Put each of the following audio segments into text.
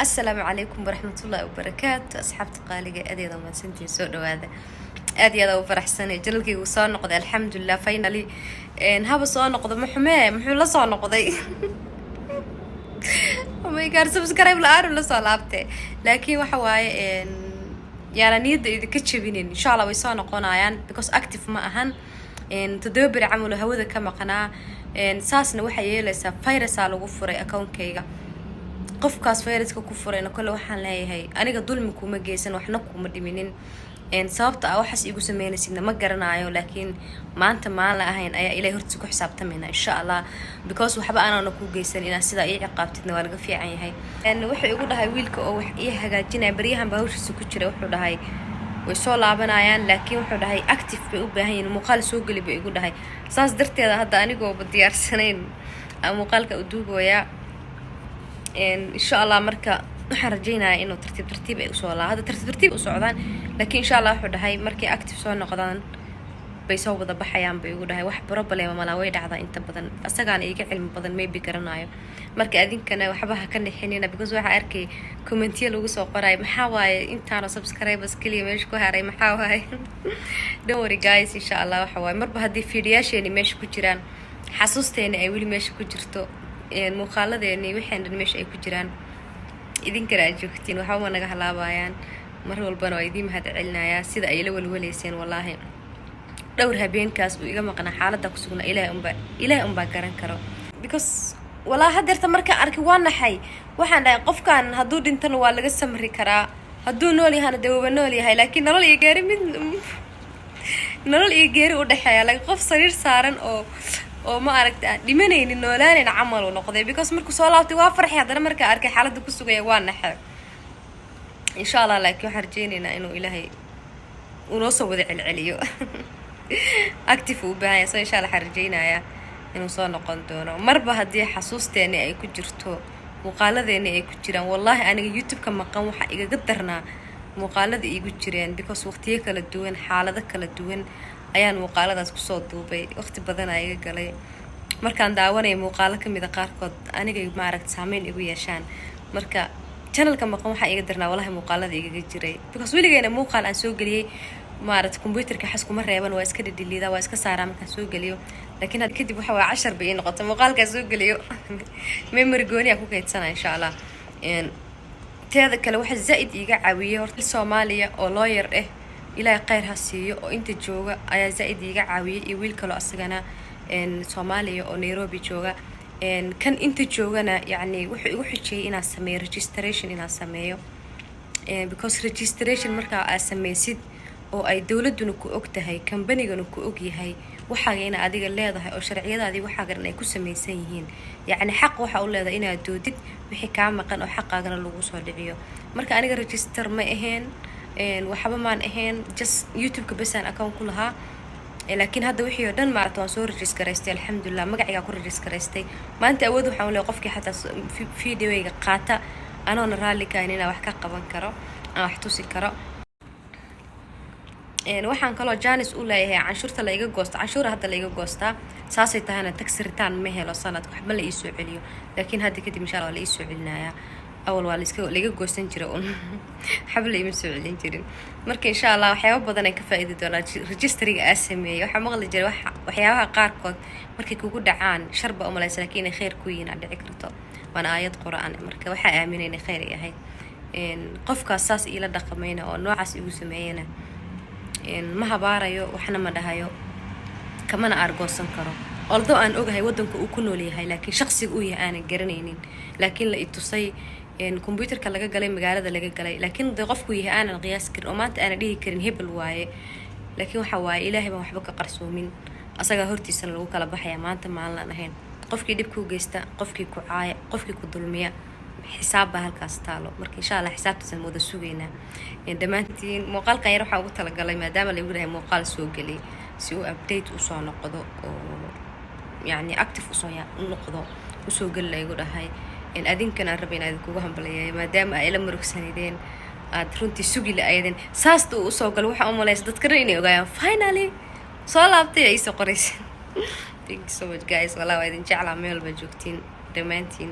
Asalaamu calaykum waraxmatullaahi wabarakaatu. Asxaabta qaaliga, adeeda mahadsantiin, soo dhawaada. Aad iyo aad u faraxsanay, channelkaygu soo noqday, alxamdulilah. Finally haba soo noqdo. Maxumee muxuu la soo noqday? Oh my God, subscribe la-aan la soo laabtay. Laakiin waxa waaye, yaana niyadda idinka jebinin. Insha Allah way soo noqonayaan, because active ma ahan. 7 beri camal oo hawada ka maqnaa. Saasna waxay yeelaysaa, virusaa lagu furay accountkayga. Qofkaas viruska ku furayna kole waxaan leeyahay, aniga dulmi kuma geysan, waxna kuma dhiminin. Sababta ah waxaas igu sameynaysidna ma garanayo, laakiin maanta maan la ahayn ayaa ilahay hortiisa ku xisaabtamayna, insha Allah, because waxba anaana ku geysan, inaad sidaa ii ciqaabtidna waa laga fiican yahay. Wuxuu igu dhahay wiilka oo wax ii hagaajinaya, baryahan baa hawshiisa ku jira, wuxuu dhahay way soo laabanayaan, laakiin wuxuu dhahay active bay u baahan yihin, muuqaal soo geli bay igu dhahay. Saas darteeda hadda anigooba diyaarsanayn aan muuqaalka u duubayaa, insha Allah. Marka waxaan rajaynayaa inuu tartiib tartiib ay usoo laa, hadda tartiib tartiib u socdaan, laakiin insha Allah wuxuu dhahay markay active soo noqdaan bay soo wada baxayaan bay igu dhahay. Wax problem malaa, way dhacdaa inta badan. Asagaana iga cilmi badan, maybe garanayo. Marka adinkana waxba ha ka nixinina, because waxaa arkay commentiya lagu soo qorayo, "Maxaa waaye intaano subscribers keliya meesha ku haray? Maxaa waaye?" Don't worry guys, insha Allah waxa waaye, marba haddii fiidiyaasheeni meesha ku jiraan, xasuusteeni ay weli meesha ku jirto, muuqaaladeeni waxeen dhan meesha ay ku jiraan, idinkana aad joogtiin, waxba ma naga halaabayaan. Mar walbana waa idiin mahad celinayaa sida ay la walwaleyseen. Wallaahi dhowr habeenkaas uu iga maqnaa, xaaladda ku sugnaa Ilaahay unbaa garan karo, because walaa hadeerta markaan arkay waa naxay. Waxaan dhahay, qofkan hadduu dhintana waa laga samri karaa, hadduu nool yahana dee waba nool yahay, laakiin nolol iyo geeri, mid nolol iyo geeri u dhexeeya, laakiin qof sariir saaran oo ma aragta aan dhimanaynin, noolaanayn camal uu noqday, because markuu soo laabtay waa farxay, haddana markaa arkay xaaladda ku sugaya waa naxay. Insha Allah, laakiin waxaan rajeynaynaa inuu Ilaahay uu noo soo wada celceliyo. Active uu u baahan yahay, so insha Allah waxaan rajeynayaa inuu soo noqon doono, marba haddii xasuusteeni ay ku jirto, muuqaaladeeni ay ku jiraan. Wallaahi aniga YouTube-ka maqan waxaa igaga darnaa muuqaalada iigu jireen, because waqtiyo kala duwan, xaalado kala duwan ayaan muuqaaladaas kusoo duubay. Waqti badanaa iga galay. Markaan daawanaya muuqaalo kamida qaarkood, aniga maaragta saameyn igu yeeshaan. Marka channelka maqan waxaa iga darnaa wallahi muuqaalada igaga jiray, because weligeyna muuqaal aan soo geliyey, maaragta, computerka xas kuma reeban, waa iska dhidhiliida, waa iska saaraa markaan soo geliyo. Laakiin had kadib waxa waa cashar bay ii noqotay, muuqaalkaa soo geliyo memory gooni aa ku kaydsana, insha Allah. Teeda kale, waxaa zaa-id iiga caawiyey horta Soomaaliya oo lawyer ah, Ilaahay kheyr ha siiyo, oo inta jooga ayaa zaa-id iiga caawiyey, iyo wiil kaloo asagana Soomaaliya oo Nairobi jooga. Kan inta joogana yacni wuxuu igu xijiyey inaan sameeyo registration, inaan sameeyo, because registration markaa aad sameysid oo ay dowladuna ku og tahay, kambanigana ku og yahay, waxaaga ina adiga leedahay oo sharciyadaadii waxaagan ay ku samaysan yihiin, yacni xaq waxa u leedahay inaad doodid wixii kaa maqan oo xaqaagana lagu soo dhiciyo. Marka aniga register ma ahayn, waxba maan ahayn, just YouTube-ka besaan account ku lahaa. Laakiin hadda wixii oo dhan maarata waan soo register-garaystay, alxamdulilah. Magacigaa ku register-garaystay. Maanta awood waxaan u leeyahay qofkii xataa videoyga qaata anoona raalli kahayn inaan wax ka qaban karo, aan wax tusi karo. Waxaan kaloo chance u leeyahay canshuurta la iga goosto. Canshuura hadda la iga goostaa, saasay tahayna tax return ma helo sanadka, waxba la iisoo celiyo. Laakiin hadda kadib insha Allah waa la iisoo celinayaa. Awal waa laiska laiga goosan jira un, waxba la ima soo celin jirin. Marka insha Allah waxyaaba badan ay ka faa-iidi doonaa registryga aa sameeyey. Waxaa maqli jiray waxyaabaha qaarkood markay kugu dhacaan shar baa umalaysa, lakiin inay kheyr ku yihiin aad dhici karto, waana aayad Qur-aan. Marka waxaa aaminay inay kheyr ay ahayd. Qofkaas saas iila dhaqamayna oo noocaas igu sameeyana, ma habaarayo, waxna ma dhahayo, kamana aargoosan karo, although aan ogahay wadanka uu ku nool yahay, laakiin shaqsiga uu yahay aanan garanaynin, laakiin la itusay computerka laga galay, magaalada laga galay, laakiin de qofku yahay aanan qiyaasi karin oo maanta aanan dhihi karin hebel waaye. Laakiin waxa waaye, Ilaahay baan waxba ka qarsoomin, asagaa hortiisana lagu kala baxaya maanta maalinaan ahayn. Qofkii dhib kuu geysta, qofkii ku caaya, qofkii ku dulmiya, xisaab baa halkaas taalo. Marka insha Allah xisaabtaasaan wada sugaynaa dhammaantiin. Muuqaalkan yar waxaan ugu talagalay, maadaama lagu dhahay muuqaal soo geliyay, si uu update usoo noqdo oo yacni active usoo noqdo, usoo geli laygu dhahay. Adinkan aan rabay inaan idinkugu hambaliyeeyo, maadaama ay la murugsanideen, aad runtii sugi la-aydeen saasta uu usoo galo. Waxaa umalaysa dadkana inay ogaayaan finally soo laabtay ay iisoo qoraysa. Thank you so much guys, wallah waa idin jeclaa meel walba joogtiin dhammaantiin.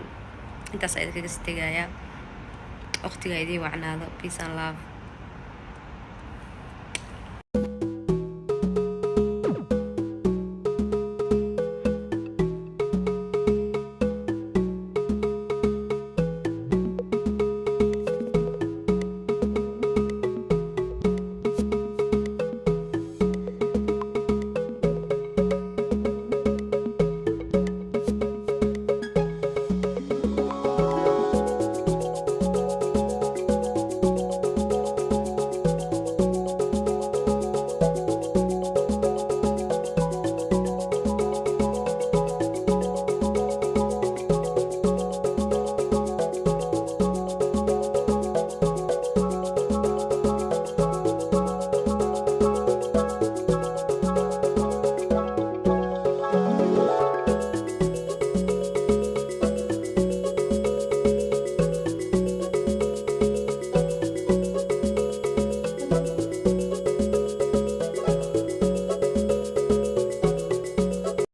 Intaas idinkaga sii tegayaa. Waqtiga idiin wacnaado. Peace and love.